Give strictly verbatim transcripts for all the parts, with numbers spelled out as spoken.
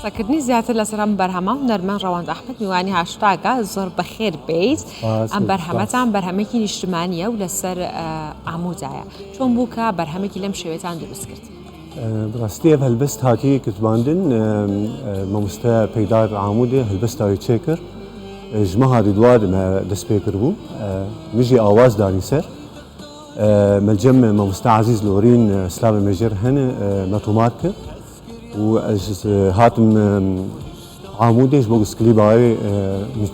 قسەکردنی زیاتر لەسەر ئەم بەرهەمە، هونەرمەند ڕەوەند ئەحمەد میوانی هاشتاگە، زۆر بەخێر بێیت. سپاس، ئەم سپاس. بەرهەمەتان بەرهەمێکی نیشتمانیە و لەسەر، ئە، ئامودایە. چۆن بوو کە بەرهەمێکی لەم شێوەتان دروست کرد؟ ئە، بڕاستی ئەڤ هەلبەست هاتی کردباندن، ئە، ئە، مامۆستا پەیدار عامودێ هەلبەستا وێ چێکر. ئە، ژمە هادی دواد مە دەست پێ کرد بوو. ئە، مژی ئاواز دانی سەر. ئە، مەلجەم مامۆستا عەزیز لۆرین، ئە، سلاوێ مێژەر هەنە، ئە، مە تۆمار کرد. و ئەژ، ئە، هاتم، ئە، عامودێ ژ بۆ گس کلیباوێ، ئە،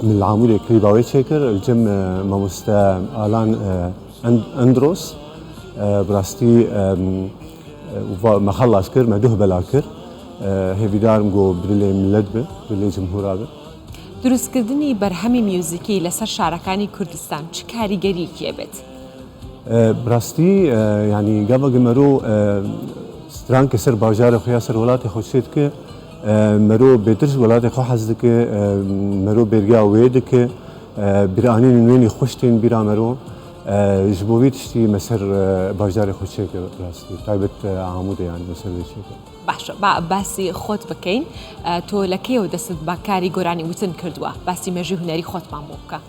من عامودێ کلیباوێ چێکر، ئەلجەم، ئە، مامۆستا ئالان، ئە، ئەند-، ئەندرۆس، ئە، بڕاستی، ئە، ئە، و ڤا-، مە خەڵاس کرد، مە دوه بەلا کرد. ئە، هێڤیدارم گۆ بدلێ ملەت بێ، بدلێ جمهورا بێ. دروستکردنی بەرهەمی میوزیکی لەسەر شارەکانی کوردستان چ کاریگەریەکی ئەبێت؟ ئە، بڕاستی، ئە، یعنی، گەڤەگە مەرۆ، ئە، سترانکە سەر باژارە خۆیا، سەر وڵاتی خۆ چێت کە، ئە، مەرۆ بێتر ژ وڵاتی خۆ حەز دکە، ئە، مەرۆ بێرگا وێ دکە، ئە، بیرانین نوێنی خوشتین بیرا مەرۆ، ئە، ژ بۆ وی تشتی مە سەر، ئە، باژارە خۆ چێکە بڕاستی. تایبەت، ئە، عامودە یعنی مە سەر وێ چێکە. باشە، با باسی خۆت بکەین. ئە، تۆ لە کەیەوە دەستت بە کاری گۆرانی وتن کردووە؟ باسی مێژووی هونەری خۆتمان بۆ بکە.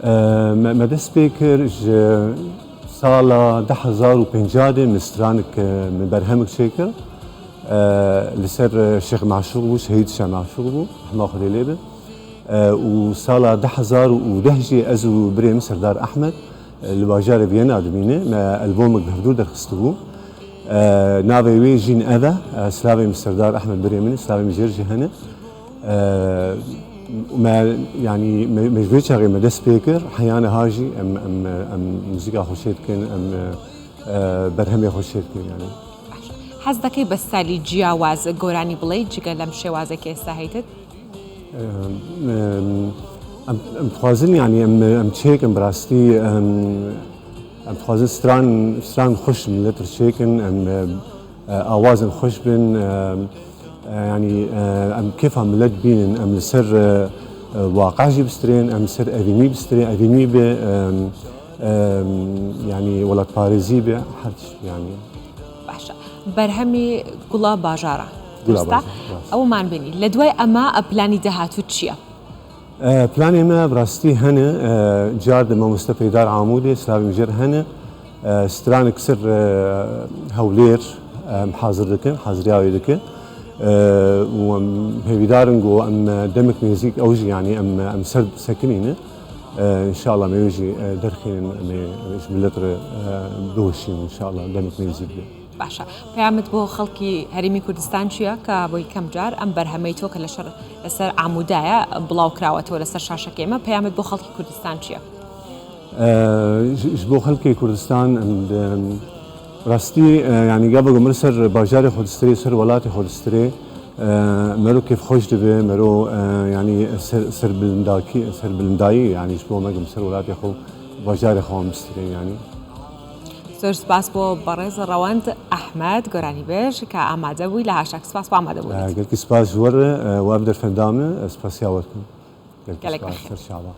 ئە، مە، مە دەست پێ کرد ژ ساڵە دە هەزار و پەنجا دێ من سترانک، ئە، من بەرهەمک چێ کرد. ئە، لەسەر، ئە، شێخ مەعشوق بوو، شەهید شێخ مەعشوق بوو، ڕەحمە خودێ لێ بێ. ئە، و ساڵە دە هەزار و دە ژێ ئەز و برێ من سەردار ئەحمەد، ئە، لە باژارە ڤیەنا دمینێ، مە ئەلبۆمک بە هەردوو دەرخست بوو. ئە، ناوێ وێ ژین ئەڤە، ئە، سلاوێ من سەردار ئەحمەد برێ من، سلاوێ من ژێر ژێ هەنە. ئە، مە، یعنی، مە، مە ژێ چاغێ مە دەست پێ کرد، حەیانە هاژی، ئەم، ئەم، ئەم موزیکا خۆ چێ دکن، ئەم، ئە، بەرهەمێ خۆ چێ دکن، یعنی. باشە. حەز دەکەی بە ستایلی جیاواز گۆرانی بڵێی، جگە لەم شێوازێکی ئێستا هەیتت؟ ئەم، ئەم، ئەم، ئەم خوازن، یعنی، ئەم، ئەم چێکم بڕاستی، ئەم، ئەم خوازن ستران، ستران خوش ملەت چێکن، ئەم، ئە، ئاوازن خوش بن، ئەم، ئە، یعنی، ئە، ئەم کێفا ملەت بینن، ئەم لەسەر، ئە، ئە، واقع ژی بسترێن، ئەم سەر ئەڤینی بسترێن، ئەڤینی بێ، ئەم، ئەم، یعنی، وڵاتپارێزی بێ، هەر تشت، یعنی. باشە. بەرهەمی گوڵا باژارە. گوڵا دروستە؟ باژارە، ڕاست. ئەومان بینی. لە دوای ئەمە، ئە، پلانی داهاتوو چییە؟ ئە، پلانێ مە بڕاستی هەنە، ئە، جار دە مامۆستا پەیدار عامودێ، سلاوی مژەر هەنە، ئە، سترانک سەر، ئە، هەولێر، ئە، ئەم حازر دکن، حازریاوی دکن. ئە، و ئەم هێویدارن گۆ ئەم دەمک نێزیک ئەو ژی، یعنی، ئەم، ئەم سەر سەکنینە. ئە، انشاءالله مێوژی، ئە، دەرخێن، ئەمێ، ئەمێ ملەت ڕێ، ئە، بوشین، انشاءالله دەمک نێزیک بێ. باشە. پەیامت بۆ خەڵکی هەرێمی کوردستان چییە کە بۆ یەکەم جار ئەم بەرهەمەی تۆ کە لە شەر-، لەسەر ئامودایە بڵاو کراوەتەوە لەسەر شاشەکەی ئێمە، پەیامت بۆ خەڵکی کوردستان چییە؟ ئە، ژ-، ژ بۆ خەڵکی کوردستان، ئەم، ئەم، ڕاستی، ئە، یعنی، گەڤەگە مر سەر باژارێ خۆ دسترێ، سەر وڵاتێ خۆ دسترێ، ئە، مەرۆ کێف خۆش دبێ، مەرۆ، ئە، یعنی، سەر، سەر بلنداکی، سەر بلندایی، یعنی، ژ بۆ مەگم سەر وڵاتێ خۆ باژارێ خۆ بسترێ، یعنی. زۆر سپاس بۆ بەڕێز ڕەوەند ئەحمەد گۆرانیبێژ کە ئامادە بووی لە هاشتاگ. سپاس بۆ ئامادە بوونت. گەلکی سپاس وەر، ئە، وە ئەڤ دەرفەندامە، ئە، سپاسیا وەرکم. گەلکی گەلێک سپاس، بەخێر. سەر چاوە.